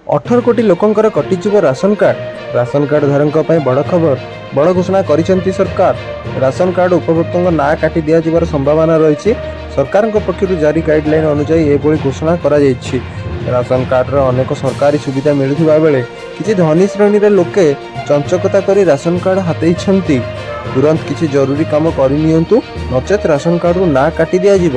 18 କୋଟି ଲୋକଙ୍କର କଟିଯିବ ରାସନ କାର୍ଡ। ରାସନ କାର୍ଡଧାରୀଙ୍କ ପାଇଁ ବଡ଼ ଖବର। ବଡ଼ ଘୋଷଣା କରିଛନ୍ତି ସରକାର। ରାସନ କାର୍ଡ ଉପଭୋକ୍ତାଙ୍କ ନାଁ କାଟି ଦିଆଯିବାର ସମ୍ଭାବନା ରହିଛି। ସରକାରଙ୍କ ପକ୍ଷରୁ ଜାରି ଗାଇଡଲାଇନ୍ ଅନୁଯାୟୀ ଏଭଳି ଘୋଷଣା କରାଯାଇଛି। ରାସନ କାର୍ଡରେ ଅନେକ ସରକାରୀ ସୁବିଧା ମିଳୁଥିବା ବେଳେ କିଛି ଧନୀ ଶ୍ରେଣୀର ଲୋକେ ଚଞ୍ଚକତା କରି ରାସନ କାର୍ଡ ହାତେଇଛନ୍ତି। ତୁରନ୍ତ କିଛି ଜରୁରୀ କାମ କରିନିଅନ୍ତୁ, ନଚେତ୍ ରାସନ କାର୍ଡରୁ ନାଁ କାଟି ଦିଆଯିବ।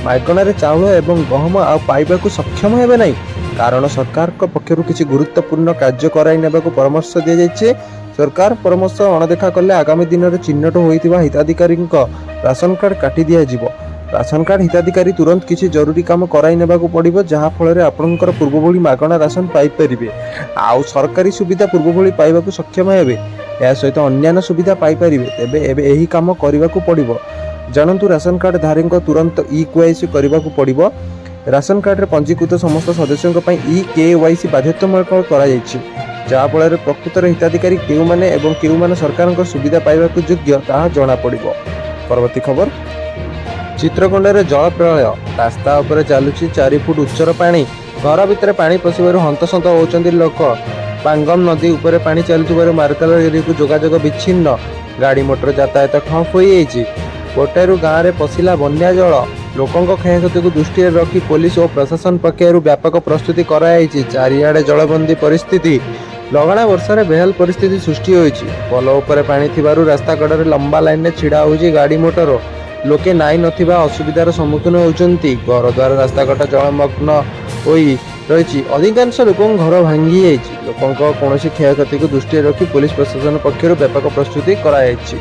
ମାଗଣାରେ ଚାଉଳ ଏବଂ ଗହମ ଆଉ ପାଇବାକୁ ସକ୍ଷମ ହେବେ ନାହିଁ। କାରଣ ସରକାରଙ୍କ ପକ୍ଷରୁ କିଛି ଗୁରୁତ୍ୱପୂର୍ଣ୍ଣ କାର୍ଯ୍ୟ କରାଇ ନେବାକୁ ପରାମର୍ଶ ଦିଆଯାଇଛି। ସରକାର ପରାମର୍ଶ ଅଣଦେଖା କଲେ ଆଗାମୀ ଦିନରେ ଚିହ୍ନଟ ହୋଇଥିବା ହିତାଧିକାରୀଙ୍କ ରାସନ କାର୍ଡ କାଟି ଦିଆଯିବ। ରାସନ କାର୍ଡ ହିତାଧିକାରୀ ତୁରନ୍ତ କିଛି ଜରୁରୀ କାମ କରାଇ ନେବାକୁ ପଡ଼ିବ, ଯାହାଫଳରେ ଆପଣଙ୍କର ପୂର୍ବଭଳି ମାଗଣା ରାସନ ପାଇପାରିବେ ଆଉ ସରକାରୀ ସୁବିଧା ପୂର୍ବଭଳି ପାଇବାକୁ ସକ୍ଷମ ହେବେ। ଏହା ସହିତ ଅନ୍ୟାନ୍ୟ ସୁବିଧା ପାଇପାରିବେ। ତେବେ ଏବେ ଏହି କାମ କରିବାକୁ ପଡ଼ିବ। ଜାଣନ୍ତୁ, ରାସନ କାର୍ଡଧାରୀଙ୍କ ତୁରନ୍ତ ଇ କେୱାଇସି କରିବାକୁ ପଡ଼ିବ। ରାସନ କାର୍ଡରେ ପଞ୍ଜୀକୃତ ସମସ୍ତ ସଦସ୍ୟଙ୍କ ପାଇଁ ଇ କେୱାଇସି ବାଧ୍ୟତାମୂଳକ କରାଯାଇଛି, ଯାହାଫଳରେ ପ୍ରକୃତରେ ହିତାଧିକାରୀ କେଉଁମାନେ ଏବଂ କେଉଁମାନେ ସରକାରଙ୍କ ସୁବିଧା ପାଇବାକୁ ଯୋଗ୍ୟ ତାହା ଜଣାପଡ଼ିବ। ପରବର୍ତ୍ତୀ ଖବର। ଚିତ୍ରକୋଣ୍ଡାରେ ଜଳ ପ୍ରଳୟ। ରାସ୍ତା ଉପରେ ଚାଲୁଛି 4 ଫୁଟ ଉଚ୍ଚର ପାଣି। ଘର ଭିତରେ ପାଣି ପଶିବାରୁ ହନ୍ତସନ୍ତ ହେଉଛନ୍ତି ଲୋକ। ପାଙ୍ଗମ ନଦୀ ଉପରେ ପାଣି ଚାଲୁଥିବାରୁ ମାଲକାନଗିରିକୁ ଯୋଗାଯୋଗ ବିଚ୍ଛିନ୍ନ। ଗାଡ଼ି ମଟର ଯାତାୟାତ ଠପ୍ ହୋଇଯାଇଛି। ପୋଟେରୁ ଗାଁରେ ପଶିଲା ବନ୍ୟା ଜଳ। ଲୋକଙ୍କ କ୍ଷୟକ୍ଷତିକୁ ଦୃଷ୍ଟିରେ ରଖି ପୋଲିସ ଓ ପ୍ରଶାସନ ପକ୍ଷରୁ ବ୍ୟାପକ ପ୍ରସ୍ତୁତି କରାଯାଇଛି। ଚାରିଆଡ଼େ ଜଳବନ୍ଦୀ ପରିସ୍ଥିତି। ଲଗାଣ ବର୍ଷାରେ ବେହାଲ ପରିସ୍ଥିତି ସୃଷ୍ଟି ହୋଇଛି। ପୋଲ ଉପରେ ପାଣି ଥିବାରୁ ରାସ୍ତାକଡ଼ରେ ଲମ୍ବା ଲାଇନରେ ଛିଡ଼ା ହୋଇଛି ଗାଡ଼ି ମଟର। ଲୋକେ ନାହିଁ ନଥିବା ଅସୁବିଧାର ସମ୍ମୁଖୀନ ହେଉଛନ୍ତି। ଘରଦ୍ୱାର, ରାସ୍ତାଘାଟ ଜଳମଗ୍ନ ହୋଇ ରହିଛି। ଅଧିକାଂଶ ଲୋକଙ୍କ ଘର ଭାଙ୍ଗି ଯାଇଛି। ଲୋକଙ୍କ କୌଣସି କ୍ଷୟକ୍ଷତିକୁ ଦୃଷ୍ଟିରେ ରଖି ପୋଲିସ ପ୍ରଶାସନ ପକ୍ଷରୁ ବ୍ୟାପକ ପ୍ରସ୍ତୁତି କରାଯାଇଛି।